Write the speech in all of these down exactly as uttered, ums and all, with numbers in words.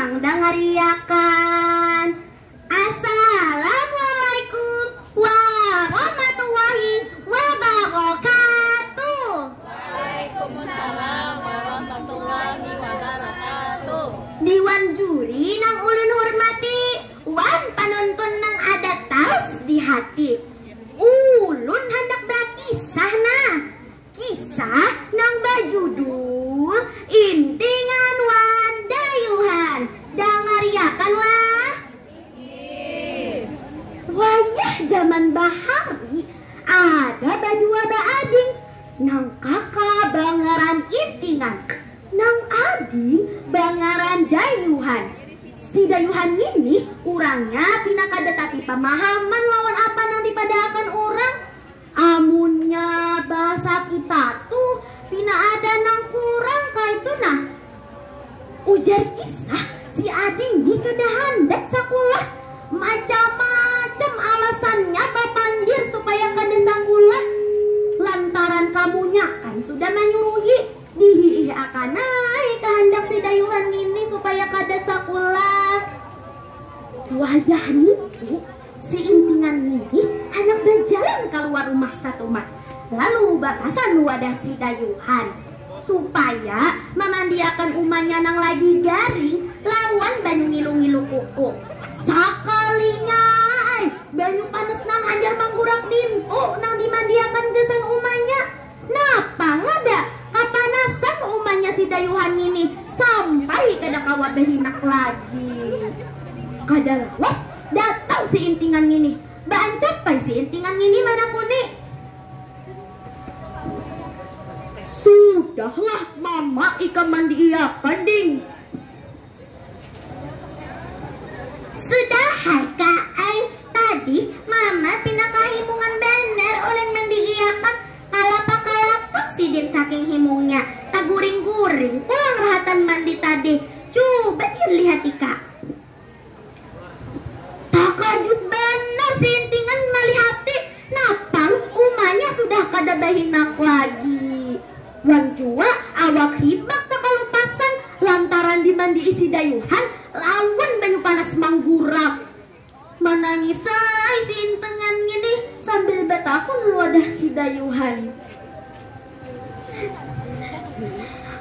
Dangariakan. Assalamualaikum warahmatullahi wabarakatuh. Waalaikumsalam warahmatullahi wabarakatuh. Diwan juri nang ulun hurmati, wan panuntun nang ada taus di hati. Ulun handak bakisah nah. Kisah nang bajudul Intingan wan Dayuhan. Dangariakanlah. Wayah zaman bahari, ada badua baading. Nang kaka bangaran Intingan, nang ading bangaran Dayuhan. Si Dayuhan ngini urangnya pina kada tapi pamahaman lawan apa nang dipadaakan urang. Amunnya bahasa kita tuh pina ada nang kurang kaitu nah. Ujar kisah, si ading ni kada handak sakulah. Macam-macam alasannya bapandir supaya kada sakulah. Lantaran kamunya kan sudah manyuruhi, dihiih akan ai kahandak si Dayuhan ngini supaya kada sakulah. Wayah nitu, si Intingan ngini handak bajalan kaluar rumah satumat, lalu bapasan wadah si Dayuhan supaya mamandiakan umanya nang lagi garing lawan banyu ngilu-ngilu kuku. Sakalinya ai, banyu panas nang hanyar manggurak nintu nang dimandiakan gasan umanya. Napang ada kapanasan umanya si Dayuhan ngini sampai kada kawa bahinak lagi. Kada lawas datang si Intingan ngini. Baancapai si Intingan ngini manakuni. Sudahlah mama ikam mandiiakan ding. Sudah hai ka ai, tadi mama pina kahimungan banar ulun mandiiakan. Kalapa-kalapa sidin saking himungnya, taguring-guring pulang rahatan mandi tadi. Cuba dian lihati ka. Takajut banar si Intingan malihati, napang umanya sudah kada bahinak lagi. Wan jua awak hibak takalupasan lantaran dimandii si Dayuhan lawan banyu panas manggurak. Manangis ai si Intingan ngini sambil batakun wadah si Dayuhan.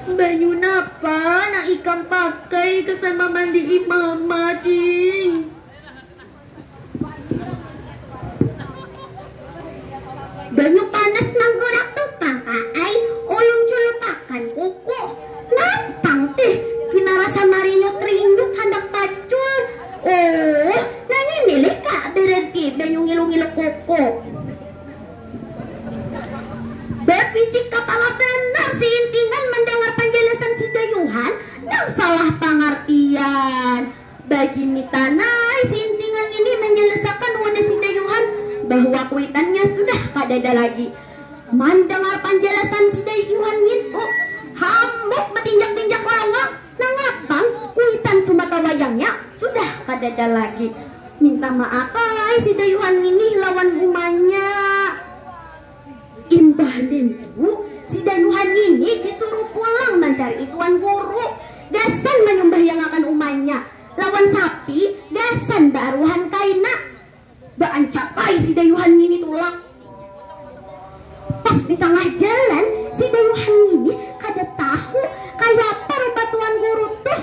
Banyu napa nang ikam pakai gasan mamandii mama, ding? Banyu panas manggurak tu pang ka ai, ulun culupakan kuku. Napang tih pina rasa marinyut-rinyut handak pacul. Oh, nang ini lih ka berarti banyu ngilu-ngilu kuku. Bapicik kapala banar si Intingan mandangar panjalasan si Dayuhan nang salah pangartian. Bagini tanai si Intingan ngini manjalasakan wadah si Dayuhan bahwa kuitannya sudah kadada lagi. Mandangar panjalasan si Dayuhan ngintu, hamuk batinjak-tinjak lawang, nangapang kuitan sumata wayangnya sudah kadada lagi. Minta maaf ai si Dayuhan ngini lawan umanya. Imbah nintu, si Dayuhan ngini disuruh pulang mancari ituan guru gasan manyumbahyangakan umanya. Lawan sapi gasan baaruhan kaina. Baancapai si Dayuhan ngini tulak. Pas di tangah jalan, si Dayuhan ngini kada tahu kayapa rupa tuan guru tuh.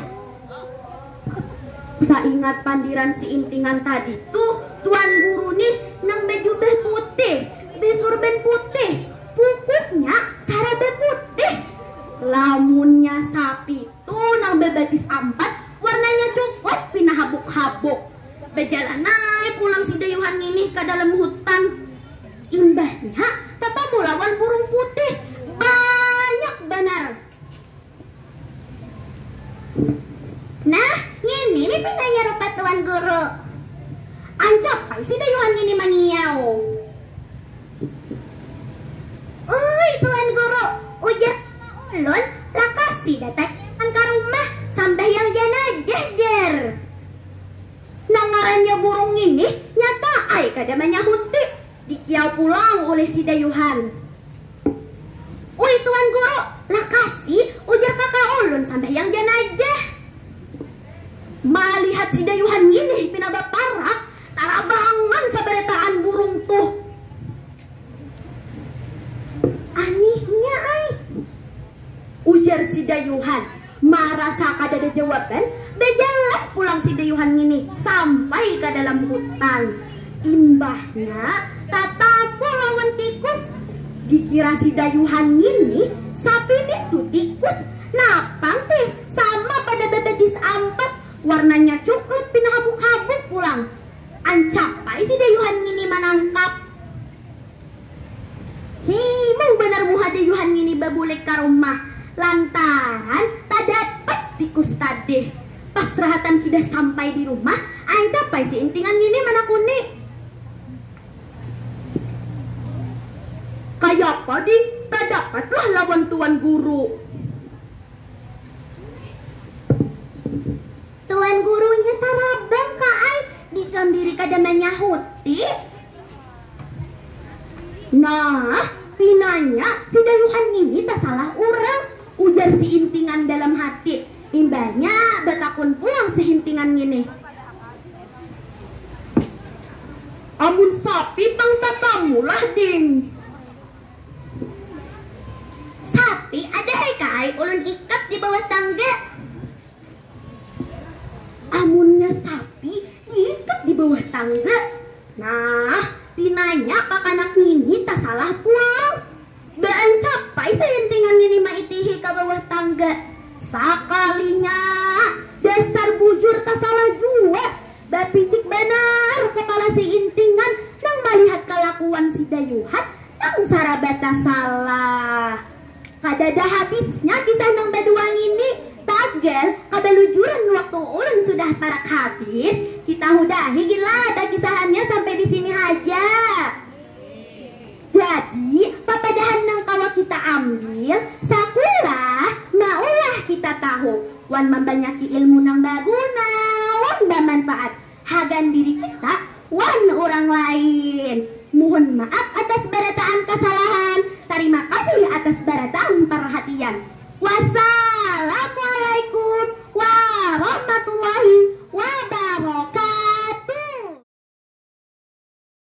Saingat pandiran si Intingan tadi tuh, tuan guru nih nang bajubah putih, basurban putih, pukuknya saraba putih. Lamunnya sapi tuh nang babatis ampat, warnanya coklat pina habuk-habuk. Bajalan ai pulang si Dayuhan ngini ka dalam hutan. Imbahnya tatamu lawan burung putih banyak banar. Nah, ngini nih pinanya rupa tuan guru. Ancapai si Dayuhan ngini mangiau. Ui, tuan guru, ujar ulun, lakasi datang ka rumah sambahyang janajah, jar. Nang ngarannya burung ngini nyata ai kada manyahuti, dikiau pulang ulih si Dayuhan. Ui, tuan guru, lakasi, ujar kaka ulun sambahyang janajah. Malihat si Dayuhan ngini pina baparak, tarabangan sabarataan burung tuh. Anihnya ai, ujar si Dayuhan. Marasa kadada jawaban, bajalan pulang si Dayuhan ngini sampai ka dalam hutan. Imbahnya tatamu lawan tikus. Dikira si Dayuhan ngini sapi nitu tikus. Napang tih sama pada babatis ampat, warnanya coklat pina habuk-habuk pulang. Ancapai si Dayuhan ngini manangkap. Himung banar muha Dayuhan ngini babulik ka rumah lantaran tadapat tikus tadi. Pas rahatan sudah sampai di rumah, ancapai si Intingan ngini manakuni. Kayapa ding, tadapatlah lawan tuan guru. Tuan gurunya tarabang ka ai, dikam diri kada manyahuti. Nah, pinanya si Dayuhan ngini tasalah urang, ujar si Intingan dalam hati. Imbahnya batakun pulang si Intingan ngini. Amun sapi pang tatamulah ding. Sapi ada hai ka ai ulun ikat di bawah tangga. Amunnya sapi diikat di bawah tangga. Nah, pinanya kakanak ngini tasalah pulang. Baancapai si Intingan ngini maitihi ka bawah tangga. Sakalinya dasar bujur tasalah jua. Bapicik banar kapala si Intingan nang malihat kalakuan si Dayuhan nang saraba tasalah. Kadada habisnya kisah nang badua ngini. Tagal kabalujuran waktu ulun sudah parak habis, kita hudahi gin lah bakisahannya sampai di sini haja. Jadi, papadahan nang kawa kita ambil, sakulah maulah kita tahu wan mambanyaki ilmu nang baguna wan bamanfaat hagan diri kita wan urang lain. Muhun maaf atas barata